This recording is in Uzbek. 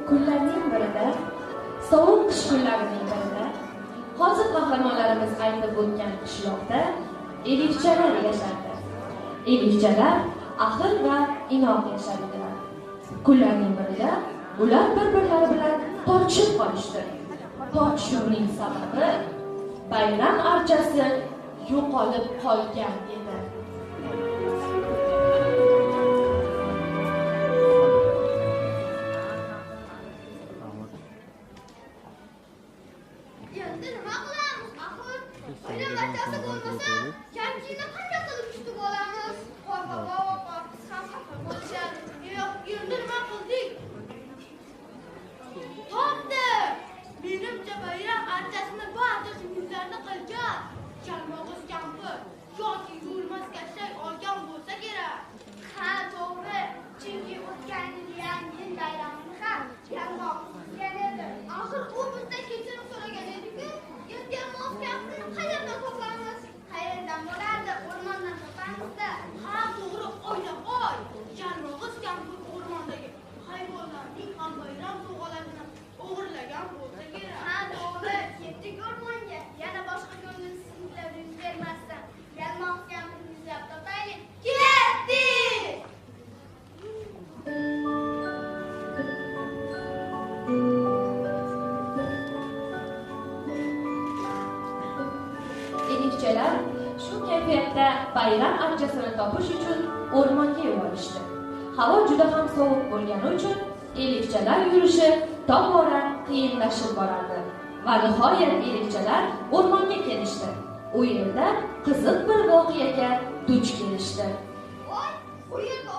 Kunlarning birida, sovuq qish kunlarining birida, hozir qahramonlarimiz aytib o'tgan qishloqda Elifchalar yashardi. Elifchalar ahil va inoq yashardilar. Kunlarning birida ular bir-birlari bilan tortishib qolishdi. Tortishuvning sababi bayram archasi yo'qolib qolgan edi. Endi nima qilamiz axir? Bayram archasi bo'lmasa, yangi yilni qanday qilib kutib olamiz? Qorbobo va qorqiz ham xafa bo'lishadi. Yo'q, endi nima qildik? Topdim! Menimcha bayram archasini barcha singillarni qilgan Yalmog'iz kampir yoki Yo'lmas kashak olgan bo'lsa kerak. Ha, to'g'ri. Chunki o'tgan yil Yangi yil bayramini ham Yalmog'iz qilgan edi. Axir u bizdan kechirim so'ragan edi-ku. Endi Yalmog'iz kampirni qayerdan topamiz? Qayerdan bo'lardi? O'rmondan topamiz-da. Ha, to'g'ri, oynapoy. Yalmog'iz kampir o'rmondagi hayvonlarning ham bayram sovg'alarini o'g'irlagan bo'lsa kerak. Ha, to'g'ri. Ketdik o'rmonga. Yana boshqa ko'ngilsizliklar yuz bermasdan Yalmog'iz kampirni izlab topaylik. Ketdik! Elifchalar shu kayfiyatda bayram archasini topish uchun o'rmonga yo'l olishdi. Havo juda ham sovuq bo'lgani uchun Elifchalar yurishi tobora qiyinlashib borardi. Va nihoyat Elifchalar o'rmonga kelishdi. U yerda qiziq bir voqeaga duch kelishdi. Voy, bu yerda